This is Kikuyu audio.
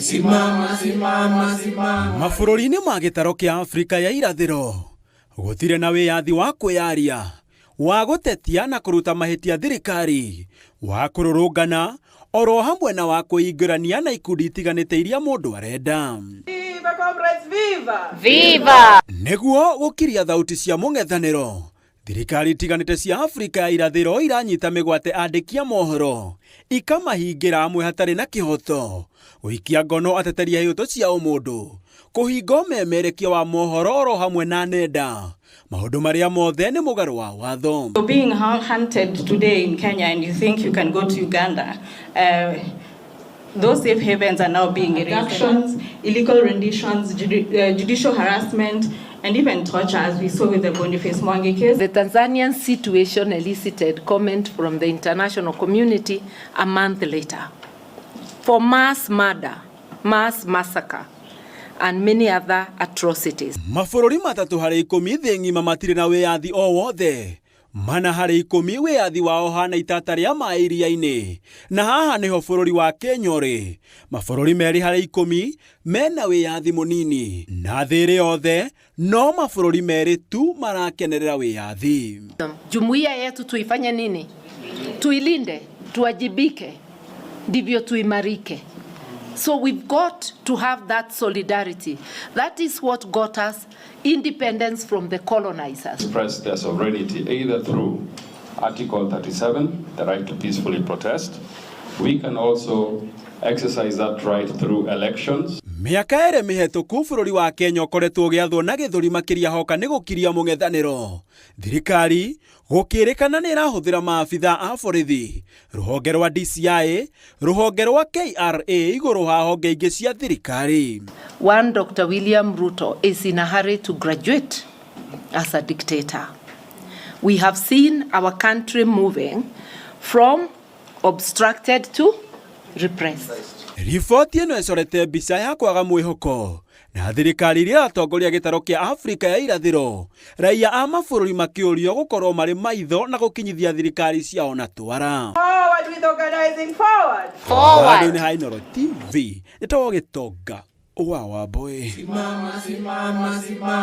Simama, simama, simama. Mabũrũri-inĩ ma gĩtaro kĩa Afrika ya irathĩro gũtirĩ na wĩyathi wa kwĩyaria, wa gũtetia na kũruta mahĩtia thirikari, wa kũrũrũngana oro hamwe na wa kwĩingĩrania na ikundi itiganĩte iria mũndũ arenda. Viva comrades, viva! Viva! Nĩguo gũkiria thauti cia mũng'ethanĩro, thirikari itiganĩte cia Afrika ya irathĩro iranyita mĩgwate andĩki a mohoro, ikamahingĩra amwe hatarĩ na kĩhoto, gũikia ngono ateteri a ihooto cia ũmũndũ, kũhinga ũmemerekia wa mohoro oro hamwe na nenda, maũndũ marĩa mothe nĩ mũgarũ wa watho. So being hunted today in Kenya and you think you can go to Uganda, those safe havens are now being abductions, illegal renditions, judicial harassment, and even torture, as we saw with the Boniface Mwangi case. The Tanzanian situation elicited comment from the international community a month later for mass murder, mass massacre, and many other atrocities. Mabũrũri 3 harĩ 10 thĩ ng'ima matirĩ na wĩyathi o wothe, 4 harĩ 10 wĩyathi wao hana itata rĩa maĩ iria-inĩ, na haha nĩho bũrũri wa Kenya ũrĩ. Mabũrũri 2 harĩ 10 mena wĩyathi mũnini, na thĩ ĩrĩ yothe no mabũrũri merĩ tu marakenerera wĩyathi. Jumuiya yetu tuifanye nini? Tuilinde, tuwajibike, ndivyo tuimarike. So we've got to have that solidarity. That is what got us independence from the colonizers. Express their sovereignty either through Article 37, the right to peacefully protest. We can also exercise that right through elections. Mĩaka 2 mĩhetũku bũrũri wa Kenya ũkoretwo ũgĩathwo na gĩthũri, makĩria hoka nĩ gũkiria mũng'ethanĩro. Thirikari gũkĩrĩkana nĩ ĩrahũthĩra maabitha a borithi, rũhonge rwa DCI, rũhonge rwa KRA igũrũ ha honge ingĩ cia thirikari. One Dr. William Ruto is in a hurry to graduate as a dictator. We have seen our country moving from obstructed to repressed. Riboti ĩno ĩcorete mbica ya kwaga mwĩhoko na thirikari iria ĩratongoria gĩtaro kĩa Afrika ya irathĩro, raiya a mabũrũri makĩũrio gũkorwo marĩ maitho na gũkinyithia thirikari ciao na twara. Forward with organizing, forward! Handũ-inĩ ha Inooro TV, nĩtagwo Gĩtonga wa Wambũi. Simama, simama, simama.